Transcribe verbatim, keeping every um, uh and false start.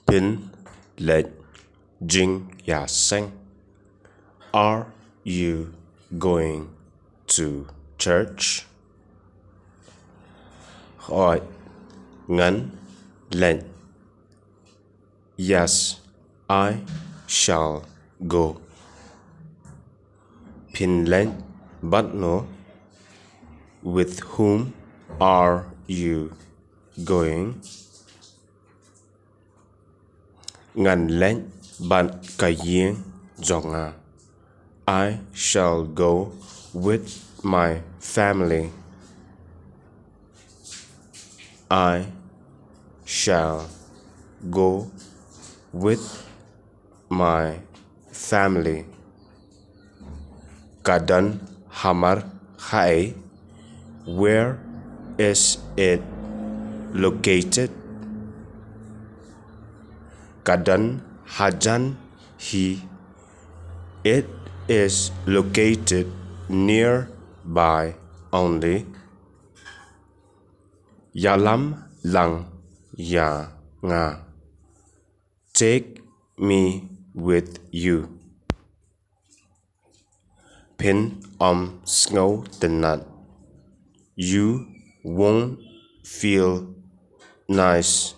Phin leit jingïaseng? Are you going to church? Hooid, ngan leit. Yes, I shall go. Phin leit bad no? With whom are you going? Ngan leit bad ka ïing jong nga. I shall go with my family. I shall go with my family. Ka don ha mar haei? Where is it located? Ka don hajan hi? It is located nearby only. Ïalam lang ïa nga. Take me with you. Phin ym sngewtynnat. You won't feel nice